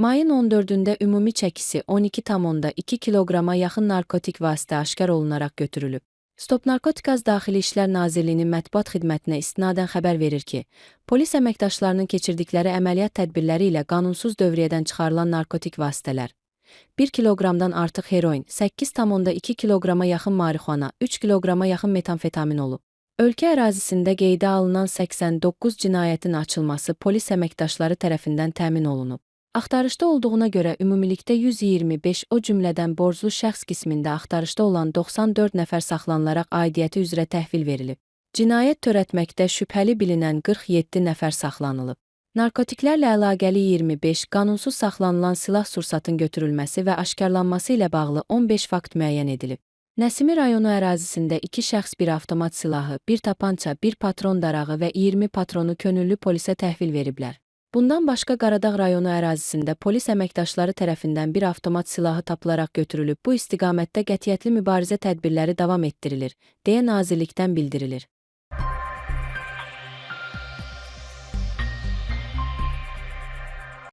Mayın 14-də ümumi çəkisi 12,2 kiloqrama yaxın narkotik vasitə aşkar olunaraq götürülüb. Stop Narkotikaz Daxili İşlər Nazirliyinin mətbuat xidmətinə istinadən xəbər verir ki, polis əməkdaşlarının keçirdikləri əməliyyat tədbirləri ilə qanunsuz dövriyyədən çıxarılan narkotik vasitələr, 1 kiloqramdan artıq heroin, 8,2 kiloqrama yaxın marixuana, 3 kiloqrama yaxın metamfetamin olub. Ölkə ərazisində qeydə alınan 89 cinayətin açılması polis əməkdaşları tərəfindən təmin olunub. Axtarışda olduğuna görə ümumilikdə 125, o cümlədən borclu şəxs qismində axtarışda olan 94 nəfər saxlanılaraq aidiyyəti üzrə təhvil verilib. Cinayət törətməkdə şübhəli bilinən 47 nəfər saxlanılıb. Narkotiklərlə əlaqəli 25, qanunsuz saxlanılan silah-sursatın götürülməsi və aşkarlanması ilə bağlı 15 fakt müəyyən edilib. Nəsimi rayonu ərazisində 2 şəxs bir avtomat silahı, bir tapança, bir patron darağı və 20 patronu könüllü polisə təhvil veriblər. Bundan başqa Qaradağ rayonu ərazisində polis əməkdaşları tərəfindən bir avtomat silahı tapılaraq götürülüb. Bu istiqamətdə qətiyyətli mübarizə tədbirləri davam etdirilir, deyə nazirlikdən bildirilir.